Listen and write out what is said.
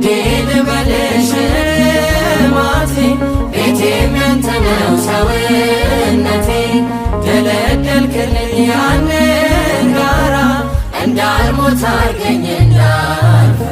ውዴ ልበልሽ ማቴ፣ ቤቴም ያንተ ነው ሰውነቴ። ደለደልክልኝ ያንን ጋራ፣ እንዳልሞት አርገኝ እንዳልፈራ።